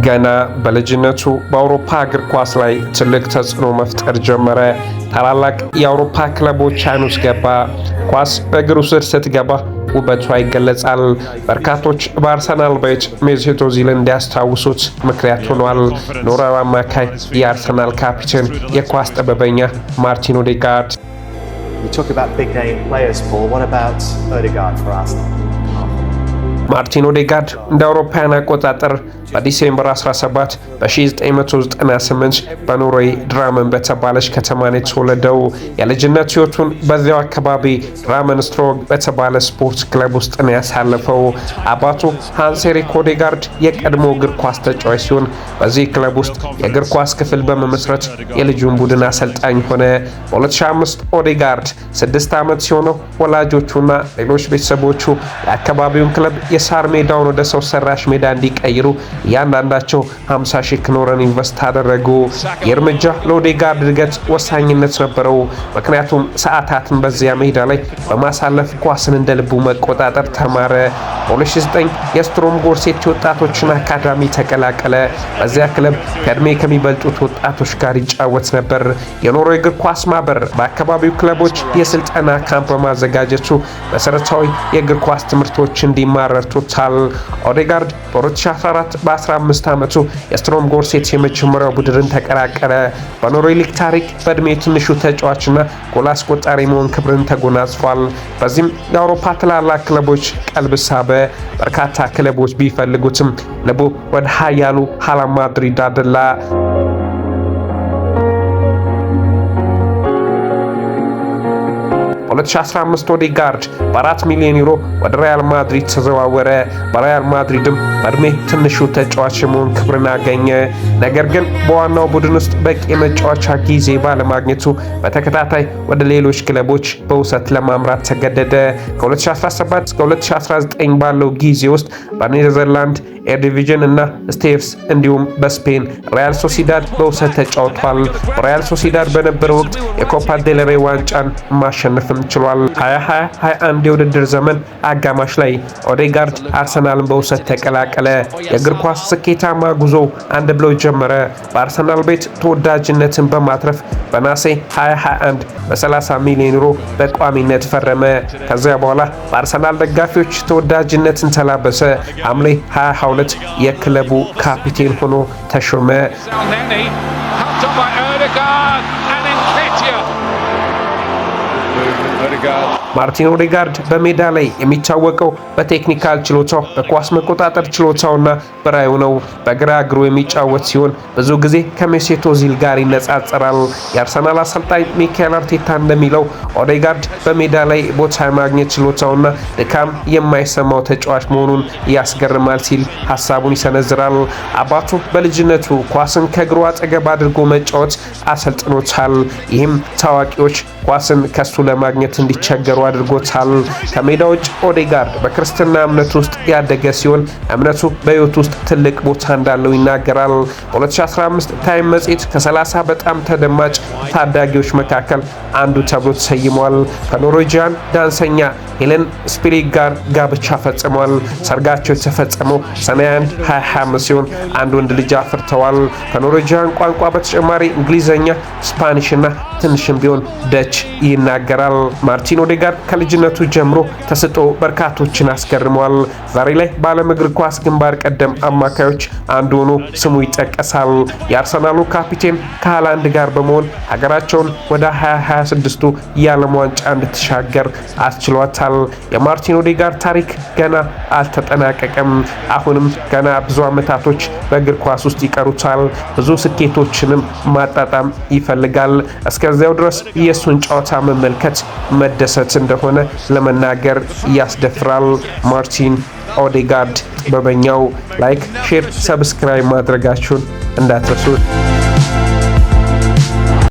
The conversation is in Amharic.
ገና በልጅነቱ በአውሮፓ እግር ኳስ ላይ ትልቅ ተጽዕኖ መፍጠር ጀመረ። ታላላቅ የአውሮፓ ክለቦች አይን ውስጥ ገባ። ኳስ በእግሩ ስር ስትገባ ውበቷ ይገለጻል። በርካቶች በአርሰናል ቤት ሜሱት ኦዚልን እንዲያስታውሱት ምክንያት ሆኗል። ኖርዌያዊ አማካይ፣ የአርሰናል ካፒቴን፣ የኳስ ጥበበኛ ማርቲን ኦዴጋርድ። You talk about big name players, Paul. What about Odegaard for Arsenal? ማርቲን ኦዴጋርድ እንደ አውሮፓውያን አቆጣጠር በ December 17 በ1998 በኖርዌይ ድራመን በተባለች ከተማ ነው የተወለደው። የልጅነት ሕይወቱን በዚያው አካባቢ ድራመን ስትሮግ በተባለ ስፖርት ክለብ ውስጥ ነው ያሳለፈው። አባቱ ሃንስ ኤሪክ ኦዴጋርድ የቀድሞ እግር ኳስ ተጫዋች ሲሆን በዚህ ክለብ ውስጥ የእግር ኳስ ክፍል በመመስረት የልጁን ቡድን አሰልጣኝ ሆነ። በ2005 ኦዴጋርድ 6 ዓመት ሲሆነው ወላጆቹና ሌሎች ቤተሰቦቹ የአካባቢውን ክለብ የሳር ሜዳውን ወደ ሰው ሰራሽ ሜዳ እንዲቀይሩ እያንዳንዳቸው 50 ሺህ ክሮነር invest አደረጉ። ይህ እርምጃ ለኦዴጋርድ እድገት ወሳኝነት ነበረው። ምክንያቱም ሰዓታትን በዚያ ሜዳ ላይ በማሳለፍ ኳስን እንደ ልቡ መቆጣጠር ተማረ። በ2009 የስትሮም ጎርሴት ወጣቶችን አካዳሚ ተቀላቀለ። በዚያ ክለብ ከእድሜ ከሚበልጡት ወጣቶች ጋር ይጫወት ነበር። የኖርዌይ እግር ኳስ ማህበር በአካባቢው ክለቦች የስልጠና ካምፕ በማዘጋጀቱ መሰረታዊ የእግር ኳስ ትምህርቶች እንዲማር ረድቶታል። ኦዴጋርድ በ2014 በ15 ዓመቱ የስትሮም ጎርሴት የመጀመሪያው ቡድንን ተቀላቀለ። በኖርዌይ ሊግ ታሪክ በእድሜ ትንሹ ተጫዋችና ጎል አስቆጣሪ መሆን ክብርን ተጎናጽፏል። በዚህም የአውሮፓ ትላላቅ ክለቦች ቀልብ ሳበ። በርካታ ክለቦች ቢፈልጉትም ልቡ ወደ ኃያሉ ሀላ ማድሪድ አደላ። በ2015 ኦዴጋርድ በ4 ሚሊዮን ዩሮ ወደ ሪያል ማድሪድ ተዘዋወረ። በሪያል ማድሪድም በእድሜ ትንሹ ተጫዋች የመሆን ክብርን አገኘ። ነገር ግን በዋናው ቡድን ውስጥ በቂ የመጫወቻ ጊዜ ባለማግኘቱ በተከታታይ ወደ ሌሎች ክለቦች በውሰት ለማምራት ተገደደ። ከ2017 እስከ 2019 ባለው ጊዜ ውስጥ በኔዘርላንድ ኤርዲቪዥን እና ስቴቭስ እንዲሁም በስፔን ሪያል ሶሲዳድ በውሰት ተጫውቷል። በሪያል ሶሲዳድ በነበረው ወቅት የኮፓ ዴልሬ ዋንጫን ማሸነፍም ችሏል። 2020-21 የውድድር ዘመን አጋማሽ ላይ ኦዴጋርድ አርሰናልን በውሰት ተቀላቀለ። የእግር ኳስ ስኬታማ ጉዞ አንድ ብሎ ጀመረ። በአርሰናል ቤት ተወዳጅነትን በማትረፍ በነሐሴ 2021 በ30 ሚሊዮን ዩሮ በቋሚነት ፈረመ። ከዚያ በኋላ በአርሰናል ደጋፊዎች ተወዳጅነትን ተላበሰ። ሐምሌ 2022 የክለቡ ካፒቴን ሆኖ ተሾመ። Elneny, helped on by Odegaard and Nketiah. Odegaard. ማርቲን ኦዴጋርድ በሜዳ ላይ የሚታወቀው በ technical ችሎታው፣ በኳስ መቆጣጠር ችሎታውና በራዕዩ ነው። በግራ እግሩ የሚጫወት ሲሆን ብዙ ጊዜ ከሜሱት ኦዚል ጋር ይነጻጸራል። የአርሰናል አሰልጣኝ ሚካኤል አርቴታ እንደሚለው ኦዴጋርድ በሜዳ ላይ ቦታ የማግኘት ችሎታውና ድካም የማይሰማው ተጫዋች መሆኑን ያስገርማል ሲል ሀሳቡን ይሰነዝራል። አባቱ በልጅነቱ ኳስን ከእግሩ አጠገብ አድርጎ መጫወት አሰልጥኖታል። ይህም ታዋቂዎች ኳስን ከሱ ለማግኘት እንዲቸገሩ አድርጎታል። ከሜዳ ውጭ ኦዴጋርድ በክርስትና እምነት ውስጥ ያደገ ሲሆን እምነቱ በሕይወቱ ውስጥ ትልቅ ቦታ እንዳለው ይናገራል። በ2015 ታይም መጽሔት ከ30 በጣም ተደማጭ ታዳጊዎች መካከል አንዱ ተብሎ ተሰይሟል። ከ Norwegian ዳንሰኛ ሄለን ስፒሪግ ጋር ጋብቻ ፈጽሟል። ሰርጋቸው የተፈጸመው ሰኔ 1 2025 ሲሆን አንድ ወንድ ልጅ አፍርተዋል። ከ Norwegian ቋንቋ በተጨማሪ እንግሊዘኛ፣ Spanish እና ትንሽም ቢሆን ደች ይናገራል። ማርቲን ኦዴጋርድ ከልጅነቱ ጀምሮ ተሰጥኦ በርካቶችን አስገርመዋል። ዛሬ ላይ በዓለም እግር ኳስ ግንባር ቀደም አማካዮች አንዱ ሆኖ ስሙ ይጠቀሳል። የአርሰናሉ ካፒቴን ከሃላንድ ጋር በመሆን ሀገራቸውን ወደ 2026ቱ የዓለም ዋንጫ እንድትሻገር አስችሏታል። የማርቲን ኦዴጋርድ ታሪክ ገና አልተጠናቀቀም። አሁንም ገና ብዙ ዓመታቶች በእግር ኳስ ውስጥ ይቀሩታል። ብዙ ስኬቶችንም ማጣጣም ይፈልጋል። እስከዚያው ድረስ የእሱን ጨዋታ መመልከት መደሰት እንደሆነ ለመናገር ያስደፍራል። ማርቲን ኦዴጋርድ ጥበበኛው። Like፣ share፣ subscribe ማድረጋችሁን እንዳትረሱ።